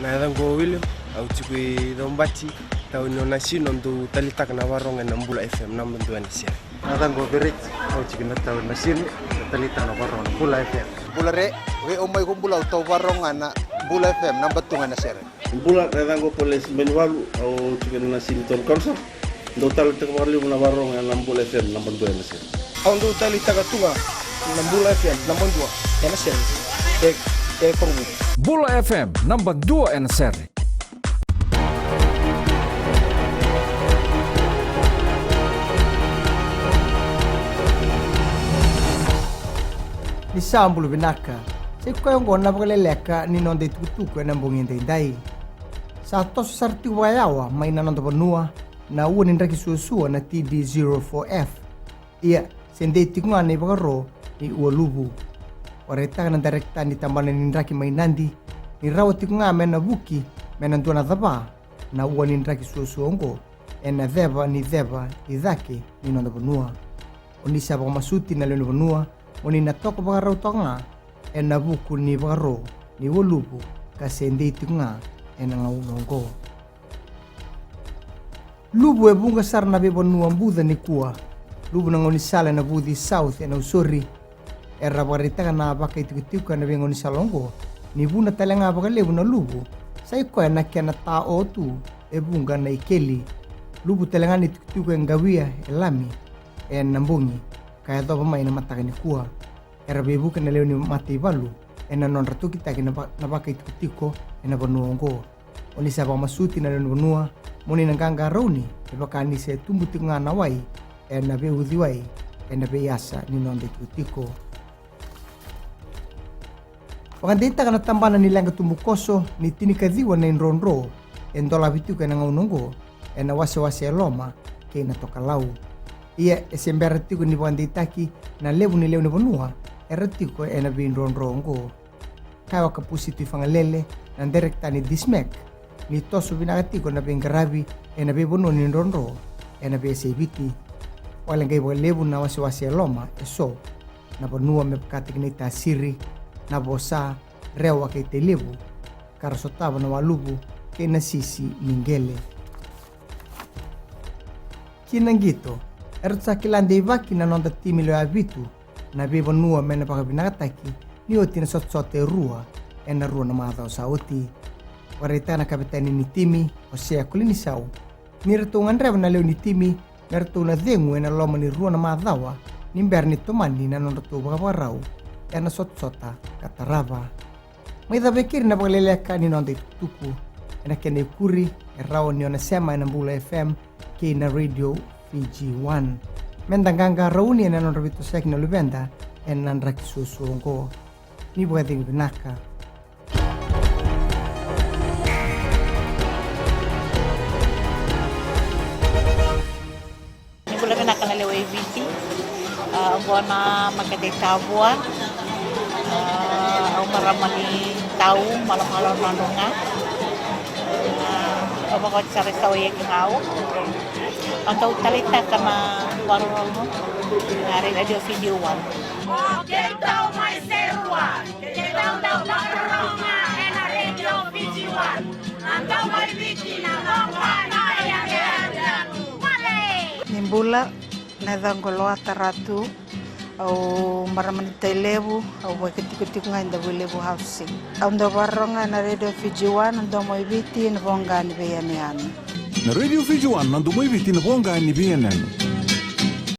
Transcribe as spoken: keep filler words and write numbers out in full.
Na yacaqu o William, au tiko i Caubati, tauni o Nasinu, au dau talitaka na varogo ena Bula F M, naba dua ena sere. Na yacaqu o Vereti, au tiko na tauni o Nasinu, na talitaka na varogo na Bula F M. Bula re, vei au mai ko Bula, au tau varogo ga na Bula F M, naba tu ga ena sere. Bula, na yacaqu o Polesi Manivalu, au tiko ena Nasinu Town Council. Dau talitaka vakalevu na varogo ena Bula F M, naba dua ena sere. Au dau talitaka tu ga na Bula F M, naba dua ena sere. E, e Korovou. Bula F M, naba dua ena sere. Ni sa bula vinaka. Sa i koya oqo na vakaleleka ni noda itukutuku ena bogi edaidai. Sa toso sara tiko vakayawa mai na noda vanua na ua ni draki suasua na T D zero four F. Ia, se dei tiko ga na ivakaro ni Ua Luvu. Vakaraitaka na dairekita ni tabana ni draki mai Nadi ni rawa tiko ga me na vuki me na dua na cava na ua ni draki suasua oqo ena ceva ni ceva i cake ni noda vanua. O ni sa vakamasuti na lewe ni vanua mo ni na toka vakarau toka ga ena vuku ni vakaro ni Ua Luvu ka se dei tiko ga ena gauna oqo. Luvu e vuqa sara na veivanua buca nikua. Luvu na gaunisala ena Vuci South e Nausori. Era vakaraitaka na vakaitikotiko ena veigaunisala oqo ni vuna tale ga vakalevu na luvu sa i koya na kena ta o tu e vuqa na ikeli. Luvu tale ga na itikotiko e qawia e lami ena bogi ka yacova mai na mataka nikua. Era veivuke na lewe ni mataivalu ena nodra tokitaki na va-, na vakaitikotiko ena vanua oqo. O ni sa vakamasuti na lewe ni vanua mo ni na qaqarauni me vaka ni se tubu tiko ga na wai ena veiuciwai ena veiyasa ni noda itikotiko. Vakadeitaka na tabana ni leqa tubukoso ni tinikaciwa na idrodro e dolavi tiko ena gauna oqo ena wasewase e loma kei na tokalau. Ia e se bera tiko ni vakadeitaki na levu ni lewe ni vanua era tiko ena veidrodro oqo. Kaya o Kapusi Tuifagalele, na dairekita ni Dismac, ni toso vinaka tiko na veiqaravi ena veivanua ni drodro ena veiyasai Viti. Vakaleqai vakalevu na wasewase e loma e so na vanua me vakataki Naitasiri, Navosa, Rewa kei Tailevu, ka ra sotava na waluvu kei na sisi ni qele. Ki na qito, eratou sa kila deivaki na noda timi lewe vitu na veivanua me na vakavinakataki ni oti na sotasota e rua ena rua na macawa sa oti. Vakaraitaka na kavetani ni timi, o Sea Kolinisau, ni ratou gadreva na lewe ni timi me ratou na cegu ena loma ni rua na macawa ni bera ni tomani na nodratou vakavakarau ena sotasota ka tarava. Mai cava e keri na vakaleleka ni noda itukutuku. Ena kena ikuri, e rawa ni o na sema ena Bula F M kei na Radio Fiji One. Me da qaqarauni ena nodra veitosoyaki na luveda ena draki suasua oqo. Ni vakacegu vinaka. Ni bula vinaka na lewe i Viti. A, oqo na makete i Tavua. A, au marama ni Tau, Malomalo, Nadroga. A, au vakaoti sara i Sauiaki Gau. Au dau taleitaka na vakarorogo na Radio Fiji One. O keitou mai Serua, keitou dau vakarorogo ena Radio Fiji One. Na domo i Viti, na domo i Viti. Ni bula, na yacaqu o Loata Ratu, au marama ni Tailevu, au vakaitikotiko ga i Davuilevu Housing. Au dau vakarorogo ena Radio Fiji One, na domo i Viti, na voqa ni veiyanuyanu. Na Radio Fiji One, na domo i Viti, na voqa ni veiyanuyanu.